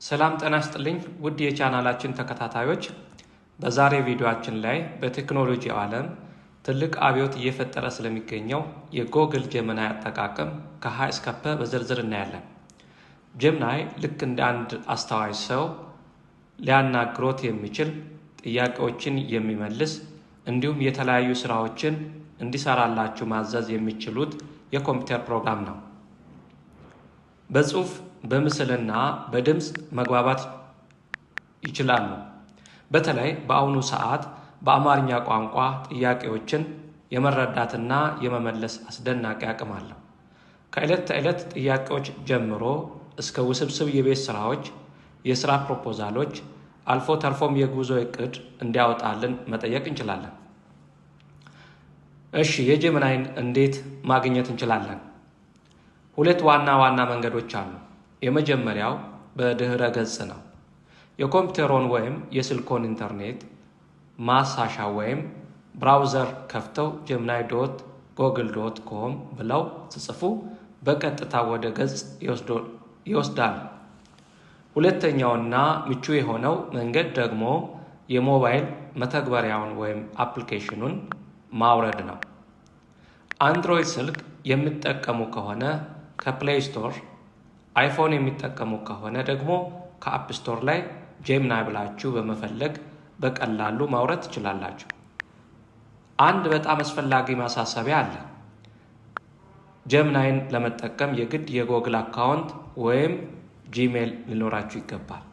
ሰላም ጤና ይስጥልኝ ውድ የቻናላችን ተከታታዮች፣ በዛሬ ቪዲዮአችን ላይ በቴክኖሎጂ ዓለም ትልቅ አብዮት እየፈጠረ ስለሚገኘው የ Google Gemini አጠቃቀም ከሀ እስከ ፐ በዝርዝር እናያለን። Gemini ልክ እንደ አንድ አስተዋይ ሰው ሊያናግሮት የሚችል፣ ጥያቄዎችን የሚመልስ፣ እንዲሁም የተለያዩ ስራዎችን እንዲሰራላችሁ ማዘዝ የሚችሉት የኮምፒውተር ፕሮግራም ነው። በጽሁፍ፣ በምስልና በድምፅ መግባባት ይችላሉ። በተለይ በአሁኑ ሰዓት በአማርኛ ቋንቋ ጥያቄዎችን የመረዳትና የመመለስ አስደናቂ አቅም አለው። ከዕለት ተዕለት ጥያቄዎች ጀምሮ እስከ ውስብስብ የቤት ስራዎች፣ የስራ ፕሮፖዛሎች፣ አልፎ ተርፎም የጉዞ እቅድ እንዲያወጣልን መጠየቅ እንችላለን። እሺ፣ የ Gemini ን እንዴት ማግኘት እንችላለን? ሁለት ዋና ዋና መንገዶች አሉ። የመጀመሪያው በድህረ ገጽ ነው። የኮምፒውተሮን ወይም የስልኮን ኢንተርኔት ማሳሻ ወይም browser ከፍተው gemini.google.com ብለው ሲጽፉ በቀጥታ ወደ ገጽ ይወስዳል። ሁለተኛውና ምቹ የሆነው መንገድ ደግሞ የሞባይል መተግበሪያውን ወይም application ኑን ማውረድ ነው። Android ስልክ የሚጠቀሙ ከሆነ ከ Play Store፣ iPhone የሚጠቀሙ ከሆነ ደግሞ ከ App Store ላይ Gemini ብላችሁ በመፈለግ በቀላሉ ማውረድ ትችላላችሁ። አንድ በጣም አስፈላጊ ማሳሰቢያ አለ። Gemini ን ለመጠቀም የግድ የ Google account ወይም Gmail ሊኖራችሁ ይገባል።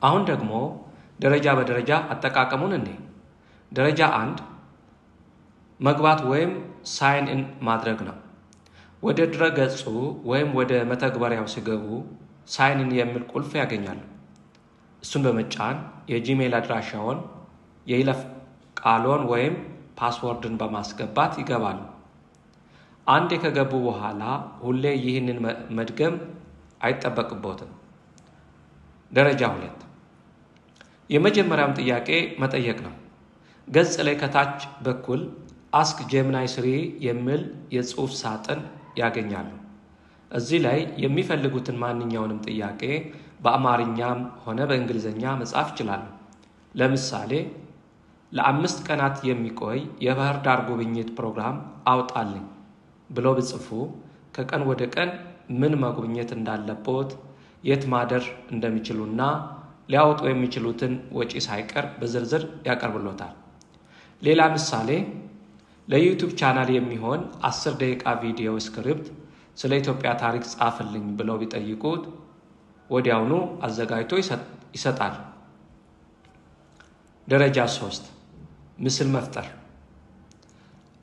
አሁን ደግሞ ደረጃ በደረጃ አጠቃቀሙን እኔ። ደረጃ 1 መግባት ወይም sign in ማድረግ ነው። ወደ ድረ ገጹ ወይም ወደ መተግበሪያው ሲገቡ sign in የሚል ቁልፍ ያገኛሉ። እሱን በመጫን የ Gmail አድራሻውን፣ የይለፍ ቃሎን ወይም password ን በማስገባት ይገባሉ። አንዴ ከገቡ በኋላ ሁሌ ይህንን መድገም አይጠበቅቦትም። ደረጃ 2 የመጀመሪያውን ጥያቄ መጠየቅ ነው። ገጽ ላይ ከታች በኩል "Ask Gemini 3" የሚል የጽሑፍ ሳጥን ያገኛሉ። እዚህ ላይ የሚፈልጉትን ማንኛውንም ጥያቄ በአማርኛም ሆነ በእንግሊዝኛ መጻፍ ይችላሉ። ለምሳሌ "ለ5 ቀናት የሚቆይ የባህር ዳር ጉብኝት ፕሮግራም አውጣልኝ" ብለው ቢጽፉ ከቀን ወደ ቀን ምን መጎብኘት እንዳለቦት፣ የት ማደር እንደሚችሉና ሊያወጡ የሚችሉትን ወጪ ሳይቀር በዝርዝር ያቀርብሎታል። ሌላ ምሳሌ፣ "ለ YouTube channel የሚሆን 10 ደቂቃ ቪዲዮ script ስለ ኢትዮጵያ ታሪክ ጻፍልኝ" ብለው ቢጠይቁት ወዲያውኑ አዘጋጅቶ ይሰጣል። ደረጃ 3 ምስል መፍጠር።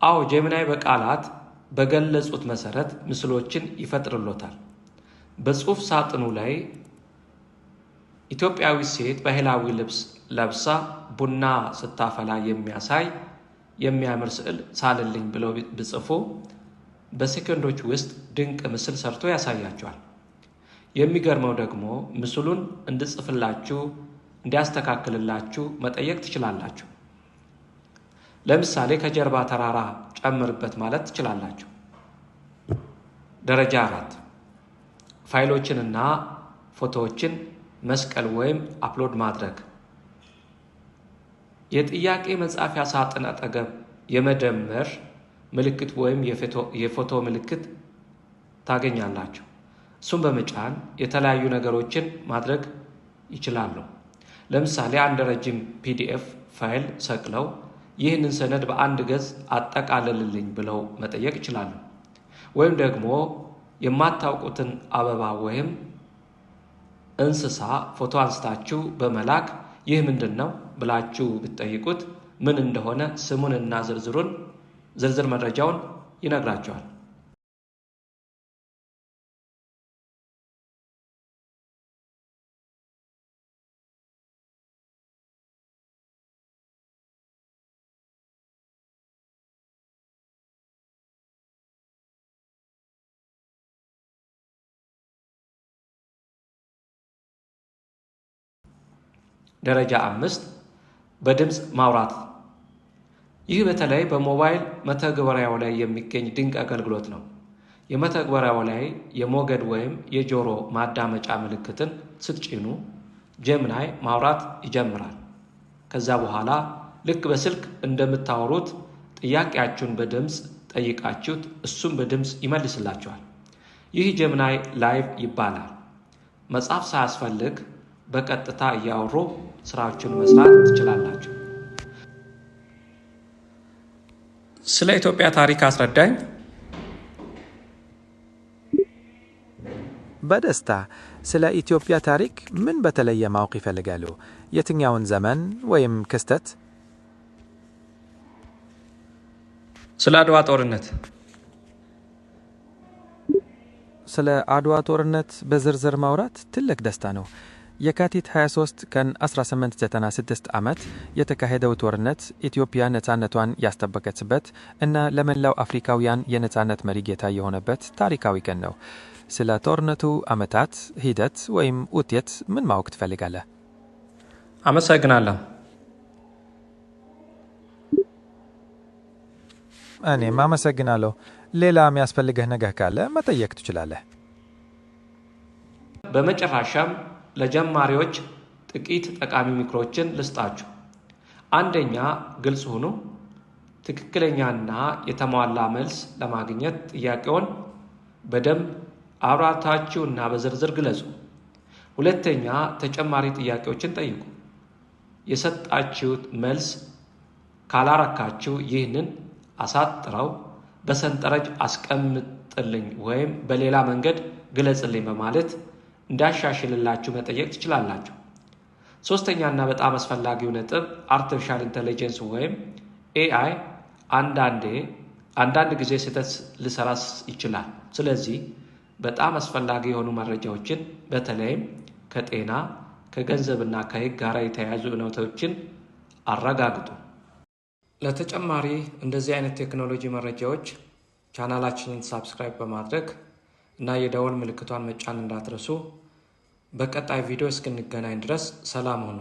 አዎ፣ Gemini በቃላት በገለጹት መሰረት ምስሎችን ይፈጥርሎታል። በጽሑፍ ሳጥኑ ላይ "ኢትዮጵያዊ ሴት ባህላዊ ልብስ ለብሳ ቡና ስታፈላ የሚያሳይ የሚያምር ስዕል ሳልልኝ" ብለው ቢጽፉ በሴኮንዶች ውስጥ ድንቅ ምስል ሰርቶ ያሳያቸዋል። የሚገርመው ደግሞ ምስሉን እንዲጽፍላችሁ፣ እንዲያስተካክልላችሁ መጠየቅ ትችላላችሁ። ለምሳሌ "ከጀርባ ተራራ ጨምርበት" ማለት ትችላላችሁ። ደረጃ 4 ፋይሎችንና ፎቶዎችን መስቀል ወይም upload ማድረግ። የጥያቄ መጻፊያ ሳጥን አጠገብ የመደመር ምልክት ወይም የፎቶ ምልክት ታገኛላችሁ። እሱን በመጫን የተለያዩ ነገሮችን ማድረግ ይችላሉ። ለምሳሌ አንድ ረጅም PDF file ሰቅለው "ይህንን ሰነድ በአንድ ገጽ አጠቃልልልኝ" ብለው መጠየቅ ይችላሉ። ወይም ደግሞ የማታውቁትን አበባ ወይም እንስሳ ፎቶ አንስታችሁ በመላክ "ይህ ምንድን ነው?" ብላችሁ ብትጠይቁት ምን እንደሆነ ስሙንና ዝርዝር መረጃውን ይነግራችኋል። ደረጃ 5 በድምፅ ማውራት። ይህ በተለይ በሞባይል መተግበሪያው ላይ የሚገኝ ድንቅ አገልግሎት ነው። የመተግበሪያው ላይ የሞገድ ወይም የጆሮ ማዳመጫ ምልክትን ስትጭኑ Gemini ማውራት ይጀምራል። ከዛ በኋላ ልክ በስልክ እንደምታወሩት ጥያቄያችሁን በድምፅ ጠይቃችሁት እሱም በድምፅ ይመልስላችኋል። ይህ Gemini Live ይባላል። መጻፍ ሳያስፈልግ በቀጥታ እያወሩ ስራዎችን መስራት ትችላላችሁ። ስለ ኢትዮጵያ ታሪክ አስረዳኝ። በደስታ። ስለ ኢትዮጵያ ታሪክ ምን በተለየ ማወቅ ይፈልጋሉ? የትኛውን ዘመን ወይም ክስተት? ስለ አድዋ ጦርነት። ስለ አድዋ ጦርነት በዝርዝር ማውራት ትልቅ ደስታ ነው። የካቲት 23 ቀን 1896 ዓመት የተካሄደው ጦርነት ኢትዮጵያ ነፃነቷን ያስጠበቀችበት እና ለመላው አፍሪካውያን የነፃነት መሪ ጌታ የሆነበት ታሪካዊ ቀን ነው። ስለ ጦርነቱ ዓመታት፣ ሂደት ወይም ውጤት ምን ማወቅ ትፈልጋለህ? አመሰግናለሁ። እኔም አመሰግናለሁ። ሌላ የሚያስፈልግህ ነገር ካለ መጠየቅ ትችላለህ። በመጨረሻም ለጀማሪዎች ጥቂት ጠቃሚ ምክሮችን ልስጣችሁ። አንደኛ፣ ግልጽ ሁኑ። ትክክለኛና የተሟላ መልስ ለማግኘት ጥያቄውን በደንብ አብራርታችሁ እና በዝርዝር ግለጹ። ሁለተኛ፣ ተጨማሪ ጥያቄዎችን ጠይቁ። የሰጣችሁት መልስ ካላረካችሁ ይህንን አሳጥረው በሰንጠረዥ አስቀምጥልኝ ወይም በሌላ መንገድ ግለጽልኝ በማለት እንዳሻሽልላችሁ መጠየቅ ትችላላችሁ። ሶስተኛና በጣም አስፈላጊው ነጥብ artificial intelligence ወይም AI አንዳንድ ጊዜ ስህተት ሊሰራ ይችላል። ስለዚህ በጣም አስፈላጊ የሆኑ መረጃዎችን በተለይም ከጤና፣ ከገንዘብና ከሕግ ጋር የተያያዙ እውነቶችን አረጋግጡ። ለተጨማሪ እንደዚህ አይነት ቴክኖሎጂ መረጃዎች ቻናላችንን subscribe በማድረግ እና የደወል ምልክቷን መጫን እንዳትረሱ። በቀጣይ ቪዲዮ እስክንገናኝ ድረስ ሰላም ሁኑ።